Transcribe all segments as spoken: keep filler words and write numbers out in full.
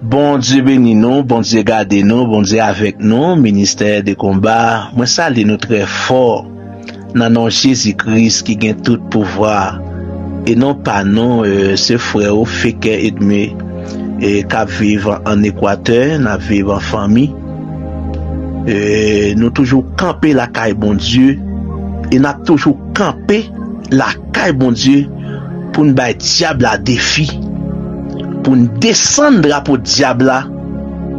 Bondye beni nou, Bondye gade nou, Bondye avèk nou, ministè de konba. Mwen salye nou trè fò nan non Jezi Kris ki gen tout pouvwa. E non pa nou, e, se frè ou Fekè Edme, e, k ap viv an Ekwatè, n ap viv an fanmi. E, nou toujou kanpe lakay Bondye, e n ap toujou kanpe lakay Bondye pou n bay dyab la defi, pou n desann drapo dyab la,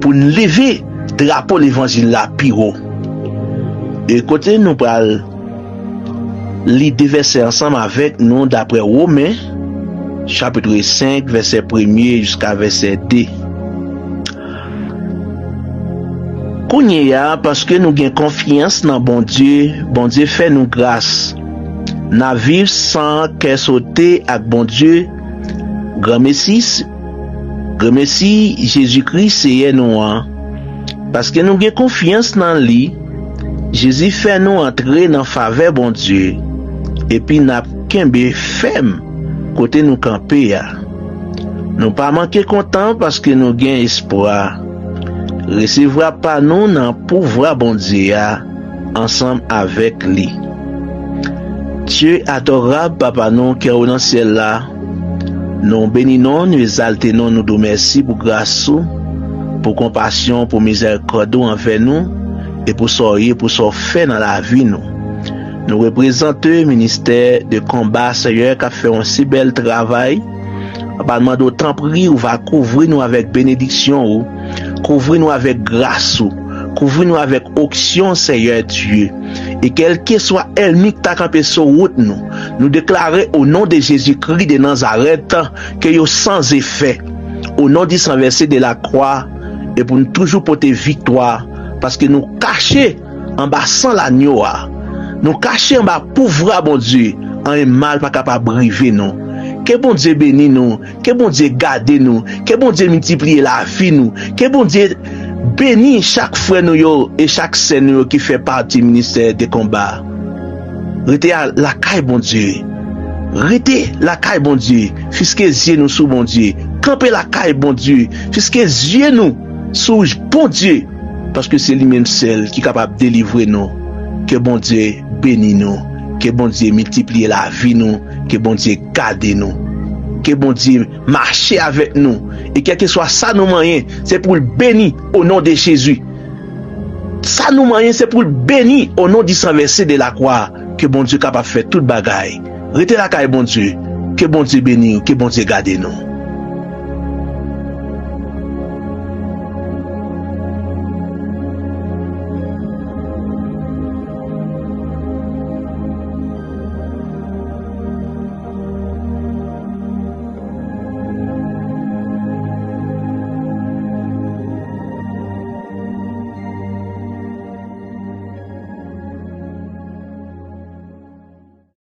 pou n leve drapo levanjil la pi wo. E kote nou pral li de vèsè ansanm avèk nou dapre Women, chapit senk, vèsè premye jiska vèsè de. Kounye a, paske nou gen konfyans nan Bondye, Bondye fè nou gras. N ap viv san kè sote ak Bondye, granmesi, granmesi Jezikri Seyè nou an. Paske nou gen konfyans nan li, Jezi fè nou antre nan favè Bondye, epi n ap kenbe fèm kote nou kanpe a. Nou pa manke kontan paske nou gen espwa. Resevwa pa nou nan pouvwa Bondye a ansanm avèk li. Dye adorab, Papa nou ki anwo nan syèl la, nou beni non, nou egzalte non, nou di w mèsi pou gras ou, pou konpasyon, pou mizèrikòd ou anvè nou, e pou sa w ye, pou sa w fè nan lavi nou. Nou reprezante ministè de konba, Seyè, k ap fè yon si bèl travay. Papa, n mande w, tanpri, ou va kouvri nou avèk benediksyon ou, kouvri nou avèk gras ou, kouvri nou avèk onksyon, Seyè Dye. E kèlkeswa ènmi k ta kanpe sou wout nou, nou deklare, o non de Jezikri de Nazarèt, ke yo san zefè. O non di san vèse de lakwa, e pou n toujou pote viktwa, paske nou kache anba san lanyo a. Nou kache anba pouvwa Bondye, anyen mal pa kapab rive nou. Ke Bondye beni nou, ke Bondye gade nou, ke Bondye miltipliye lavi nou, ke Bondye beni chak frè nou yo e chak sè nou yo ki fè pati ministè de konba. Rete a, lakay Bondye. Rete lakay Bondye. Fiske zye nou sou Bondye. Kanpe lakay Bondye. Fiske zye nou sou Bondye. Paske se li menm sèl ki kapab delivre nou. Ke Bondye beni nou. Ke Bondye miltipliye lavi nou. Ke Bondye gade nou. Ke Bondye mache avèk nou. E kèlkeswa sa nou manyen, se pou l beni o non de Jezi. Sa nou manyen, se pou l beni o non di san vèse de lakwa. Ke Bondye kapab fè tout bagay. Rete lakay Bondye. Ke Bondye beni w, ke Bondye gade nou.